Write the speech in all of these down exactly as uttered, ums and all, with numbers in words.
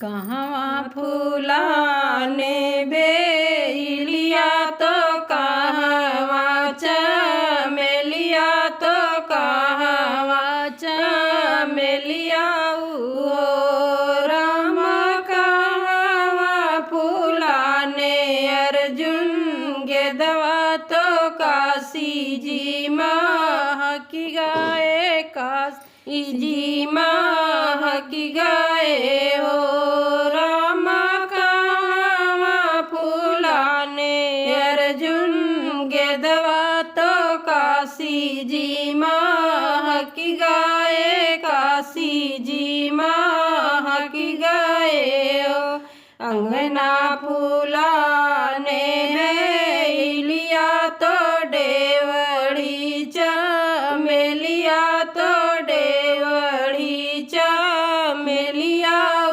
कहवा फुलाने बेलिया तो कहवा चमेलिया तो कहवा चमेलिया ओ राम। कहवा फुलाने अर्जुन गेदवा तो काशी जी महकि गए, काशी जी महकि गए हो राम। कहवा फुलाने अर्जुन गेदवा तो काशी जी महकि गए, काशी जी महकि गए हो। अंगना फुलाने बेलिया तो डेवढ़ी चमेलिया तो डेवढ़ी चमेलिया ओ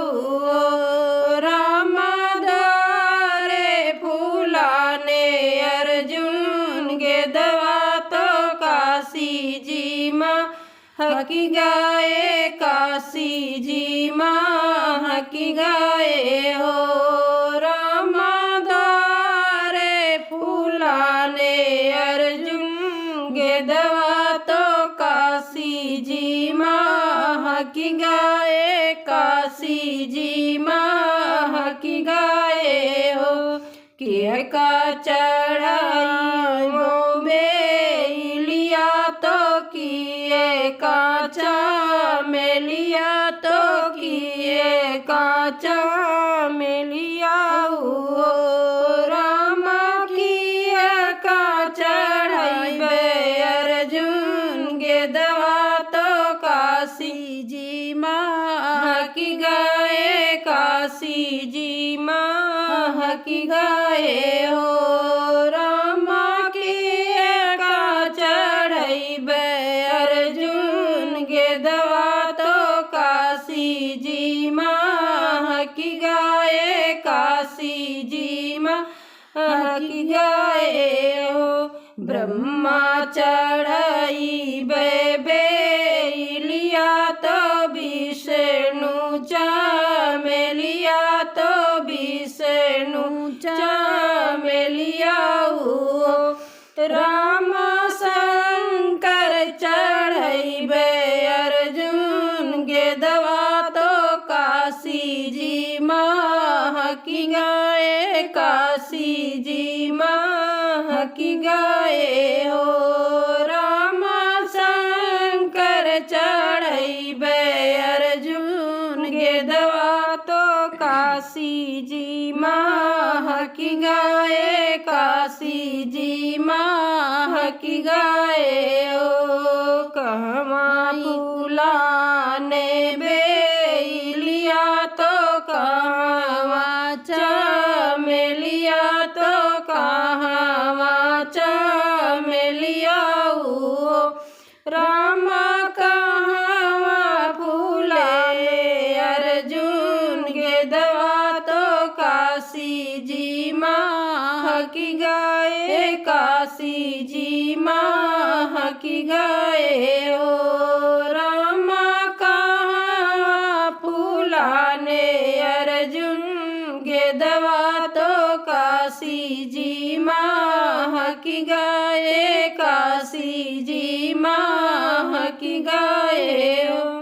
राम। द्वारे फुलाने अर्जुन गेदवा तो काशी जी महकि गए, काशी जी महकि गए हो राम। द्वारे फुलाने अर्जुन गेदवा तो काशी जी महकि गए, काशी जी महकि गए हो। किए का चढ़ाई बेलिया तो किए का चमेलिया तो किए का चमेलिया ओ राम। किए का चढ़ाई बे अर्जुन गेदवा तो काशी जी महकि गए, काशी जी महकि गए हो राम। किए का चढ़ाई बे अर्जुन गेदवा तो काशी जी महकि गए, काशी जी महकि गए हो। ब्रह्मा चढ़ाई बे बेलिया तो विष्णु चमेलिया तो विष्णु चमेलिया ओ राम। शंकर चढ़ाई बे अर्जुन गेदवा तो काशी जी महकि गए, काशी जी महकि गए हो राम। शंकर चढ़ाई बे अर्जुन गेदवा तो काशी जी महकि गए, काशी जी महकि गए हो। कहवा फुलाने बेलिया तो कहवा चमेलिया तो कहवा चमेलिया ओ राम। कहवा फुलाने अर्जुन गेदवा तो काशी जी महकि गए, काशी जी महकि गए हो राम। कहवा फुलाने अर्जुन गेदवा तो काशी जी महकि गए, काशी जी महकि गए हो।